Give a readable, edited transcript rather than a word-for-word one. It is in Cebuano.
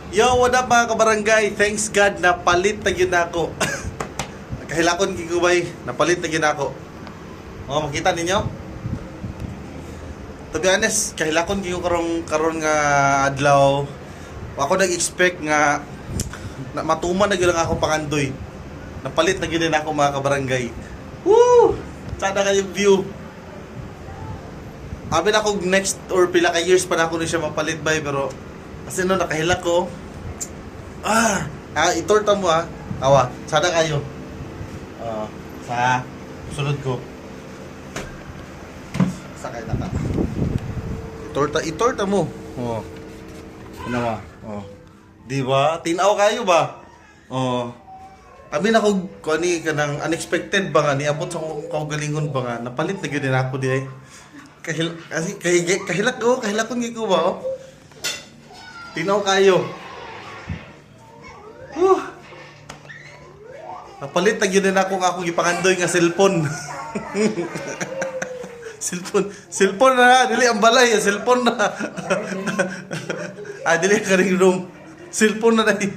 Yo, what up, mga kabarangay? Thanks God, napalit na gyud ako. Kahilakon gigubay, napalit na gyud ako. Oh, makita ninyo? To be honest, kahilakon gyud ko karong karon nga adlaw. Ako nag-expect nga na matuman na gyud ang ako pangandoy. Napalit na gyud din ako, mga kabarangay. Woo! Sana kayo view. Abi na ako next or pila ka years pa na ako ni siya mapalit bay, pero kasi no nakahilak ko. Ah, itorta mo ah. Awa, sana kayo. Ah, sa sunod ko. Sakay na ka. Itorta, itorta mo. Oh. Ano ba? Oh. Di ba? Tinaw kayo ba? Oh. Abi na ko kani kanang unexpected ba nga niabot sa akong kaugalingon ba nga napalit na gyud din ako di ay. Kahil kasi kahilak ko, kahilakon gyud ko ba oh. Tinaw kayo. Whew. Napalit na gyud din ako nga akong gipangandoy nga cellphone. Cellphone, cellphone na, dili ang balay, cellphone na. Ah, dili karing room. Cellphone na dai.